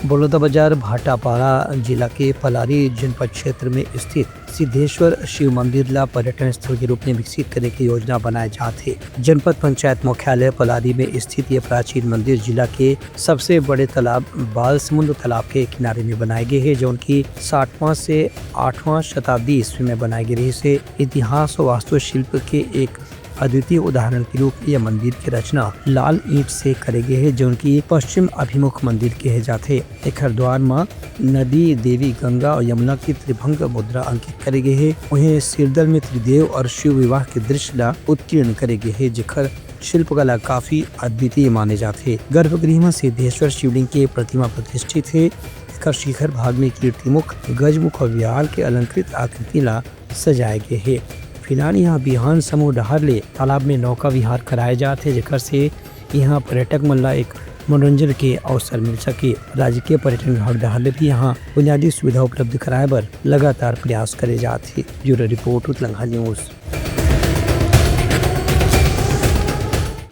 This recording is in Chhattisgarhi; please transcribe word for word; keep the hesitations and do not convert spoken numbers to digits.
बलौदाबाजार भाटापारा जिला के पलारी जनपद क्षेत्र में स्थित सिद्धेश्वर शिव मंदिर ला पर्यटन स्थल के रूप में विकसित करे के योजना बनाए जात हे। जनपद पंचायत मुख्यालय पलारी में स्थित ये प्राचीन मंदिर जिला के सबसे बड़े तालाब बाल समुद्र तालाब के किनारे में बनाए गए हे, जौन की सातवां से आठवां शताब्दी ईस्वी में बनाए गए रहिस हे। इतिहास और वास्तुशिल्प के एक अद्वितीय उदाहरण के रूप ये मंदिर के रचना लाल ईंट से करे गए हे, जौन की पश्चिम अभिमुख मंदिर कहे जाथे। एखर द्वार म नदी देवी गंगा और यमुना की त्रिभंग मुद्रा अंकित करे गए हे। उहें सिरदल में त्रिदेव और शिव विवाह के दृश्य ला उत्कीर्ण करे गए हे, जेखर शिल्पकला काफी अद्वितीय माने जाथे। गर्भगृह म सिद्धेश्वर शिवलिंग के प्रतिमा प्रतिष्ठित हे। एखर शिखर भाग में कीर्तिमुख, गजमुख और विहार के अलंकृत आकृति ला सजाए गए हे। फिलहाल यहाँ बिहान समूह डहार ले तालाब में नौका विहार कराए जात हे, जेकर से यहाँ पर्यटक मन ला एक मनोरंजन के अवसर मिल सके। राजकीय पर्यटन विभाग डहार ले भी यहाँ बुनियादी सुविधा उपलब्ध कराए बर लगातार प्रयास करे जात हे। Bureau report, Utlangha news.